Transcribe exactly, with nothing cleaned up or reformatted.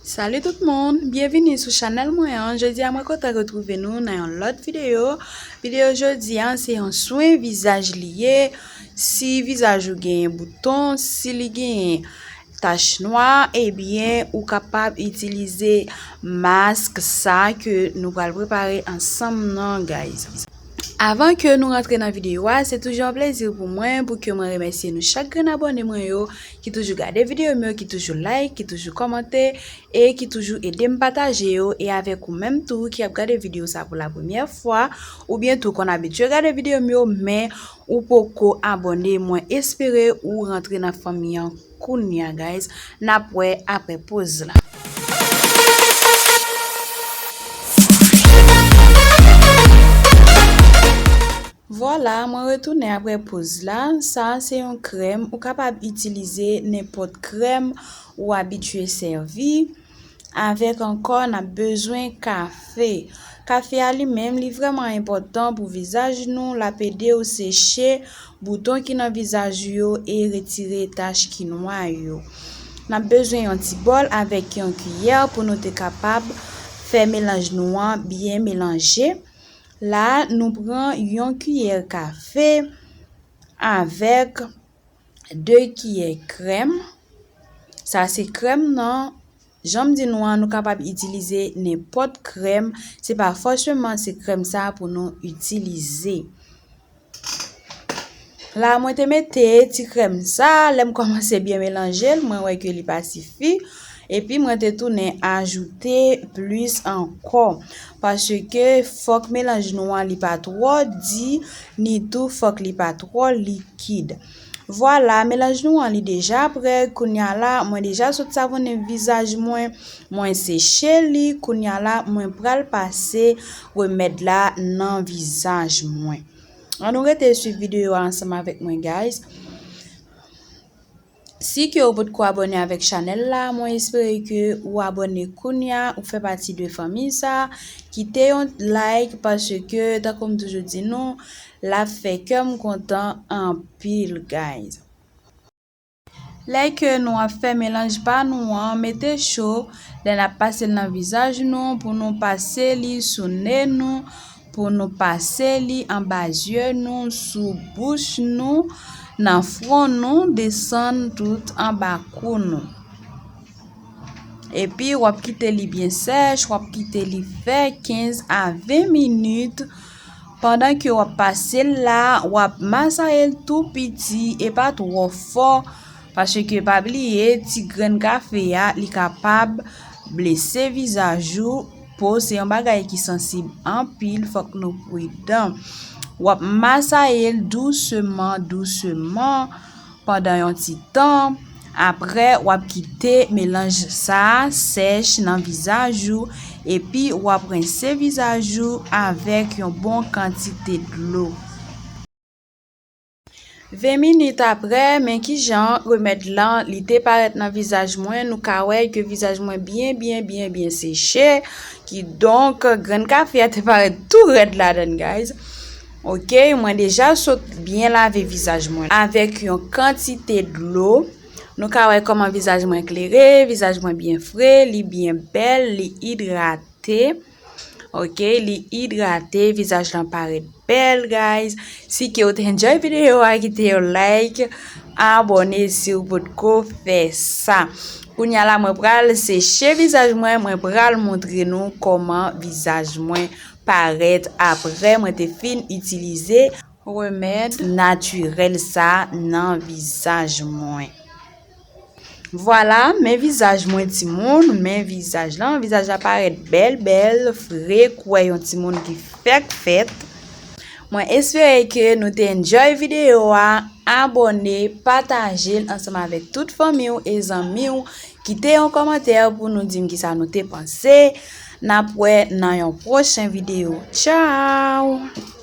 Salut tout moun, byenvini sou chanèl mwen an. Jodi a mwen kontan retwouve nou nan yon lòt videyo. Videyo jodi a se yon swen vizaj li ye. Si vizaj ou genyen bouton, si li genyen tach nwa, ebyen ou kapab itilize mask sa ke nou pral prepare ansanm nan, guys. Avan ke nou rantre nan videyo a, se toujou yon plezi pou mwen pou ke mwen remèsye nou chak grenn abòne mwen yo ki toujou gade videyo m yo, ki toujou like, ki toujou kòmante e ki toujou ede m pataje yo. E avèk ou menm tou ki ap gade videyo sa pou la premyè fwa, oubyen tou konn abitye gade videyo m yo, men ou poko abòne, mwen espere ou rantre nan fanmi an kounya, guys. N ap wè apre poz la. Vwala, mwen retounen apre poz la. Sa a se yon krèm. Ou kapab itilize nenpòt krèm ou abitye sèvi. Avèk ankò, n ap bezwen kafe. Kafe a li menm, li vrèman enpòtan pou vizaj nou. L ap ede w seche bouton ki nan vizaj ou yo e retire tach ki nwa yo. N ap bezwen yon ti bòl avèk yon kiyè pou nou te kapab fè melanj nou an byen melanje. La, nou pran yon kiyè kafe avèk de kiyè krèm. Sa se krèm nan. Jan m di nou an, nou kapab itilize nenpòt krèm. Se pa fòseman se krèm sa pou nou itilize. La, mwen te mete ti krèm sa, lè m kòmanse byen melanje l, mwen wè ke li pa sifi. Epi mwen te tounen ajoute plis ankò. Paske fòk melanj nou an li pa twò di, ni tou fòk li pa twò likid. Vwala, melanj nou an li deja prè. Kounya la, mwen deja sot savonnen vizaj mwen, mwen seche li. Kounya la, mwen pral pase remèd la nan vizaj mwen. Ann nou rete swiv videyo a ansanm avèk mwen, guys. Si ke ou potko abòne avèk chanèl la, mwen espere ke ou abòne kounya, ou fè pati de fanmi sa. Kite yon like paske, tankou m toujou di nou, l ap fè kè m kontan anpil, guys. Lè ke nou ap fè melanj pa nou an, mete cho lè n ap pase l nan vizaj nou, pou nou pase li sou ne nou, pou nou pase li anba zye nou, sou bouch nou, nan fwon nou, desann tout anba kou nou. Epi w ap kite li byen sèch, w ap kite li fè kenz a ven minit. Pandan ke w ap pase l la, w ap masaye l tou piti e pa twò fò, paske pa bliye ti grenn kafe a, li kapab blese vizaj ou. Po se yon bagay ki sansib anpil, fòk nou pridan. W ap masaye l douseman, douseman pandan yon ti tan. Apre, w ap kite melanj sa a sèch nan vizaj ou, epi w ap rense vizaj ou avèk yon bon kantite dlo. Ven minit apre, men kijan remèd lan li te parèt nan vizaj mwen. Nou ka wè ke vizaj mwen byen, byen, byen, byen seche. Kidonk, grenn kafe a te parèt tou rèd ladan l, guys. Ok, mwen deja sot byen lave vizaj mwen avèk yon kantite dlo. Nou ka wè kòman vizaj mwen klere, vizaj mwen byen fre, li byen bèl, li idrate. Ok, li idrate, vizaj lan parèt bèl, guys. Si ke w te enjoy videyo a, kite yon like, abòne si w potko fè sa. Kounya la, mwen pral seche vizaj mwen, mwen pral montre nou kòman vizaj mwen parèt apre mwen te fin itilize remèd natirèl sa nan vizaj mwen. Vwala, men vizaj mwen timoun, men vizaj lan, vizaj la parèt bèl, bèl, fre, kwè yon timoun ki fèk fèt. Mwen espere ke nou te enjoy videyo a, abòne, pataje l ansanm avèk tout fanmi w e zanmi w, kite yon kòmantè pou nou di m kisa nou te panse. N ap wè nan yon pwochen videyo. Tchao!